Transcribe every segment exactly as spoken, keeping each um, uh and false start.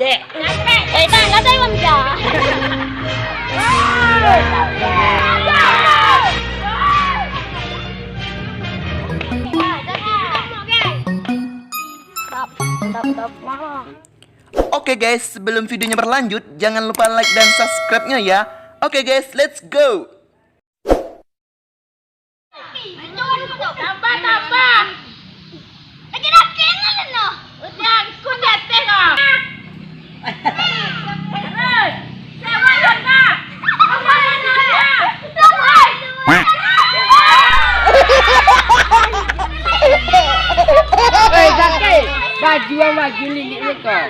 Eh, bang, nggak tahu, Bang, ya? Oke guys, sebelum videonya berlanjut, jangan lupa like dan subscribe-nya ya. Oke guys, let's go. Tambah, tambah. Lagi rapi lah, no. Udah, aku di atas, no. Terus. Sewa, no. Hei, Zaki, baju yang baju lilik ni kau.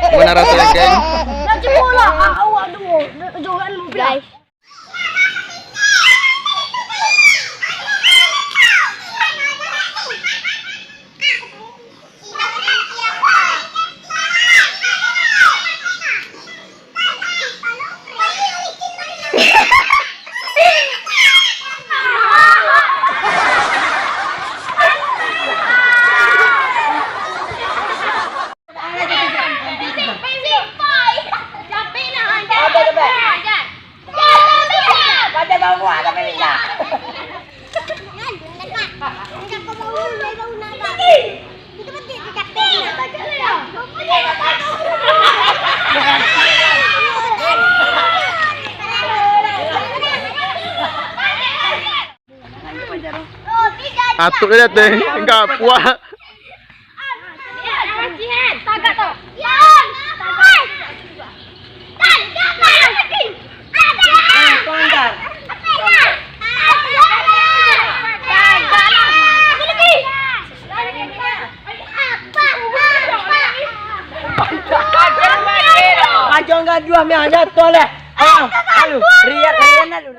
Gimana rasanya, geng? Guys. Atuk dia teh, enggak puas. Panjang gaduah mah jatuh lah. Ah, alu, riak, riak alu.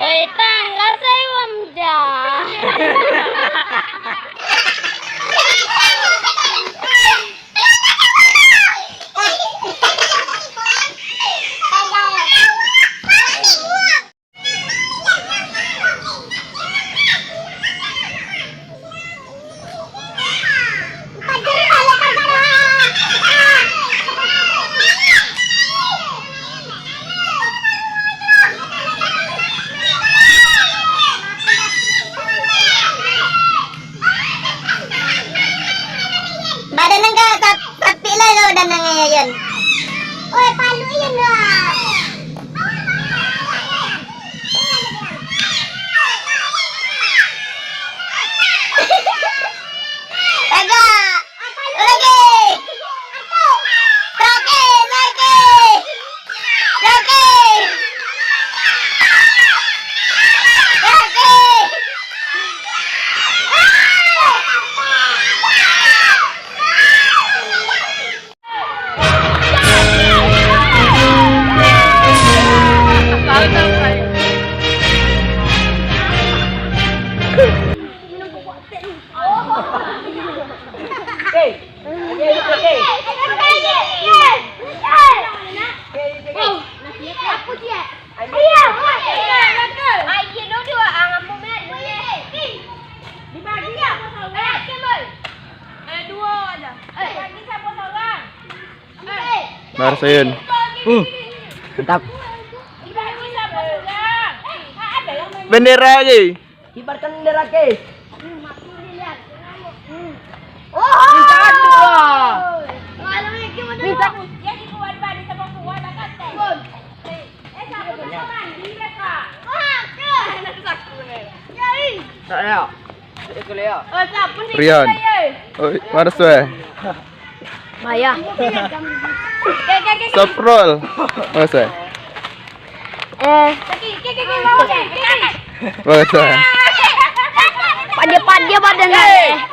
Eh, tangga saya, Wamda. Badan nang ka tap-, tapik lah kau badan nang, Yayan. Oi, palu Ian lah. Harus, Yun. Hmm. Mantap. Bendera lagi. Kibarkan bendera, guys. Minta adu lah. Minta. Tak ada. Rian. Oi, mana tu, eh? Maya. Saprol. Mana tu, eh? Eh. Mana tu, eh? Padia-padia badan, eh.